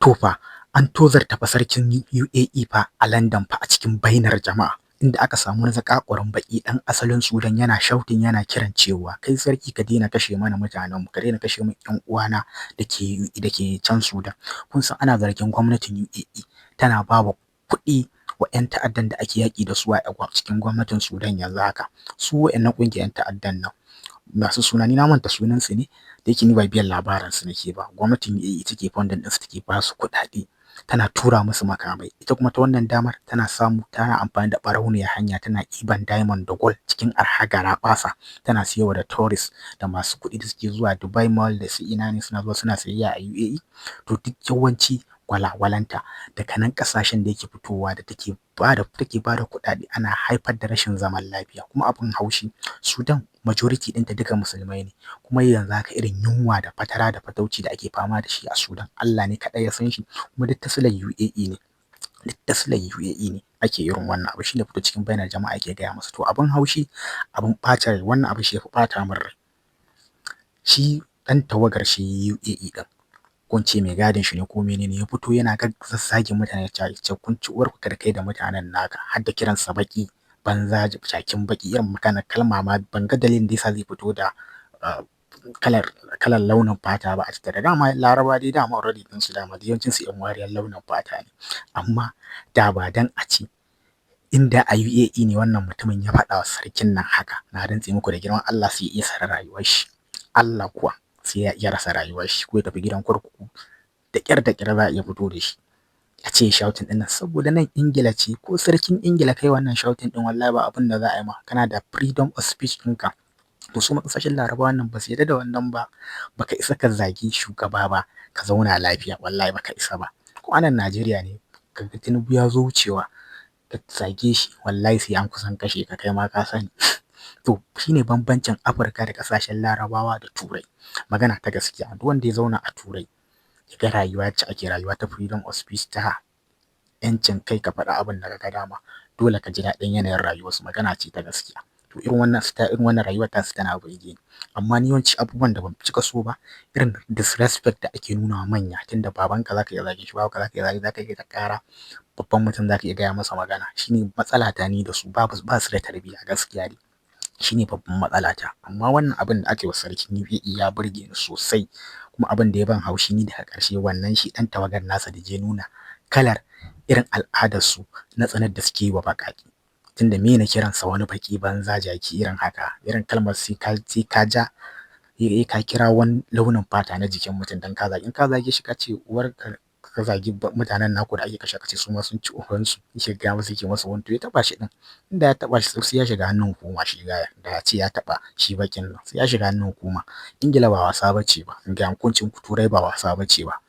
To fa, an tozarta fa sarkin UAE fa a London fa a cikin bainar jama'a, inda aka samu wani zakakurin baƙi ɗan asalin Sudan yana shouting, yana kiran cewa, "Kai sarki, ka daina kashe mana mutanenmu, ka daina kashe min ƴan uwana da ke can Sudan." Kun san ana zargin gwamnatin UAE tana ba wa kuɗi wa 'yan ta'addan da ake yaƙi da su a cikin gwamnatin Sudan yanzu haka. Su wa'innan ƙungiyar 'yan ta'addan nan masu suna, ni na manta sunan su ne, da yake ni ba biyan labarin su nake ba. Gwamnatin UAE take funding ɗinsu, take ba su kuɗaɗe, tana tura musu makamai. Ita kuma ta wannan damar tana samu tana amfani da ɓarauniyar hanya, tana ɗiban diamond da gold cikin arha garaɓasa, tana siyarwa da tourist da masu kuɗi da suke zuwa Dubai Mall da su ina ne, suna zuwa suna sayayya a UAE. To, duk yawanci gwalagwalanta daga nan ƙasashen da yake fitowa da take bada kuɗaɗe ana haifar da rashin zaman lafiya. Kuma abin haushi, Sudan majority ɗinta duka musulmai ne, kuma yanzu haka irin yunwa da fatara da fatauci da ake fama da shi a Sudan, Allah ne kaɗai ya san shi. Kuma duk ta silar UAE ne, duk ta silar UAE ne ake irin wannan abu. Shine fito cikin bainar jama'a ake gaya musu. To, abin haushi, abin ɓacin rai, wannan abu shi ya fi ɓata min rai. Shi ɗan tawagar shi UAE ɗin, ko in ce mai gadin shi ne ko menene, ya fito yana zazzagin mutane, ya ce, "Kun ci uwarku da kai da mutanen naka," har da kiransa baƙi banza, jakin baƙi, irin magana kalma ma ban ga dalilin da yasa zai fito da kalar launin fata ba a tattare. Dama Larabawa dai dama already ɗinsu dama yawancin su 'yan wariyar launin fata ne. Amma da ba dan a ce inda a UAE ne wannan mutumin ya faɗa wa sarkin nan haka, na rantse muku da girman Allah sai ya iya rasa rayuwar shi. Allah kuwa, sai ya iya rasa rayuwar shi ko ya tafi gidan kurkuku, da ƙyar da ƙyar za a iya fito da shi. A ce shouting ɗin nan, saboda nan Ingila ce, ko sarkin Ingila kai wannan shouting ɗin, wallahi ba abin da za a yi ma, kana da freedom of speech ɗinka. To, su ma ƙasashen Larabawan nan ba su yarda da wannan ba. Baka isa ka zagi shugaba ba ka zauna lafiya, wallahi baka isa ba. Ko a nan Najeriya ne kaga Tinubu ya zo wucewa ka zage shi, wallahi sai an kusan kashe ka, kai ma ka sani. To, shine bambancin Afirka da ƙasashen Larabawa da Turai. Magana ta gaskiya, duk wanda ya zauna a Turai ya ga rayuwa yacce ake rayuwa ta freedom of speech, ta 'yancin kai, ka faɗi abin da ka ga dama, dole ka ji daɗin yanayin rayuwarsu. Magana ce ta gaskiya. To, irin wannan style, irin wannan rayuwar tasu tana burge ni. Amma ni yawanci abubuwan da ban cika so ba, irin disrespect da ake nuna wa manya, tunda babanka zaka iya zage shi, babarka zaka iya zage, zaka iya kai ƙara, babban mutum zaka iya gaya masa magana. Shine matsala ta ni da su, babu, ba su da tarbiyya gaskiya dai. Shine babban matsala ta. Amma wannan abin da aka yi wa sarkin UAE ya burge ni sosai. Kuma abin da ya ban haushi ni daga ƙarshe, wannan shi ɗan tawagar nasa da je nuna kalar irin al'adarsu na tsanar da suke yi wa baƙaƙe. Tunda me na kiransa wani baƙi banza, jaki, irin haka, irin kalmar sai ka ja sai ka kira wani launin fata na jikin mutum dan ka zage, in ka zage shi, ka ce uwarka, ka zagi mutanen naku da ake kashe, ka ce su ma sun ci ubansu, yake gaya musu, yake masa wani. To, ya taɓa shi ɗin, inda ya taɓa shi sai ya shiga hannun hukuma. Shi gayan da ya ce ya taɓa shi baƙin nan sai ya shiga hannun hukuma. Ingila ba wasa bace ba, in gaya muku, ko in ce muku Turai ba wasa bace ba.